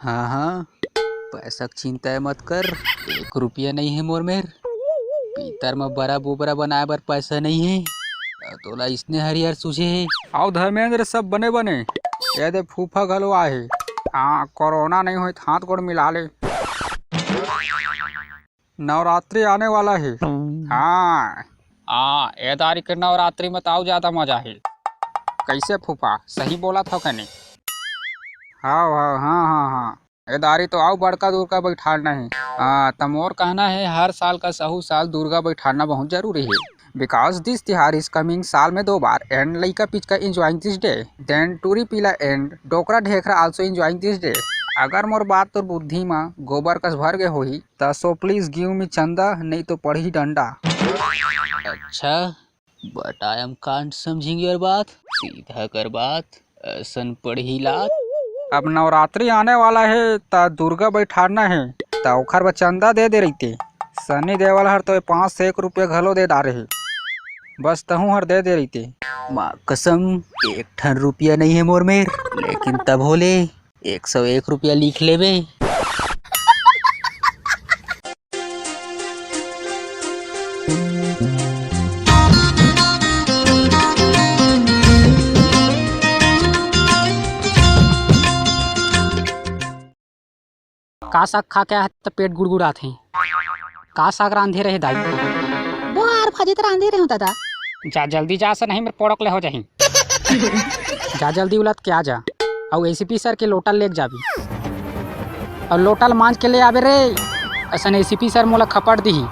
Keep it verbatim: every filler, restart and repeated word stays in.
हाँ हाँ, पैसा के चिंता मत कर, एक रुपया नहीं है मोर मेर। पीतर म बरा बोबरा बनाए बर पैसा नहीं है, त तोला इसने हरियर सूझे हे। आओ धर्मेंद्र, सब बने बने। ये दे फूफा घलो आए हे। हाँ, कोरोना नहीं होय त हाथ गोड़ मिला ले। नवरात्रि आने वाला हे। हाँ। हाँ, ए दारी के नवरात्रि में त अउ ज्यादा मजा हे। कैसे फूफा, सही बोलत हव कने? हाँ, हाँ, हाँ, हाँ, हाँ। ए दारी तो अउ बड़का दुर्गा बैठारना हे। हाँ, त मोर कहना हे, हर साल का सहू साल दुर्गा बैठारना बहुत जरूरी हे। Because this तिहार is coming साल में दो बार, and लइका पिचका enjoying this day, then टूरी पीला and डोकरा ढेखरा also enjoying this day। अगर मोर बात तोर बुद्धि म गोबर कस भर गे होही, त so please give me चंदा, नहीं तो पड़ही डंडा। अच्छा, but I am can't समझिंग योर बात। सीधा कर बात, असन पड़ही लात। अब नवरात्रि आने वाला हे, त दुर्गा बैठारना हे, त ओखर बर चंदा दे दे रहिते। सनी देवल हर तो पाँच सौ एक रुपया घलो दे डारे हे, बस तहूँ हर दे दे रहिते। माँ कसम, एक ठन रुपया नहीं है मोर मेर, लेकिन तब होले एक सौ एक रुपया लिख लेबे। का साग खा के आए त पेट गुड़गुड़ात हे? का साग रांधे रहे दाई? बोहार भाजी त रांधे रहे हो दादा। जा जल्दी जा, से नहीं मेर पोड़क ले हो जाही। जा जल्दी उलत के आ जा, अउ एसीपी सर के लोटा लेग जाबी, अउ लोटा ल मांज के ले आबे रे, असन एसीपी सर मोला खपट दिही।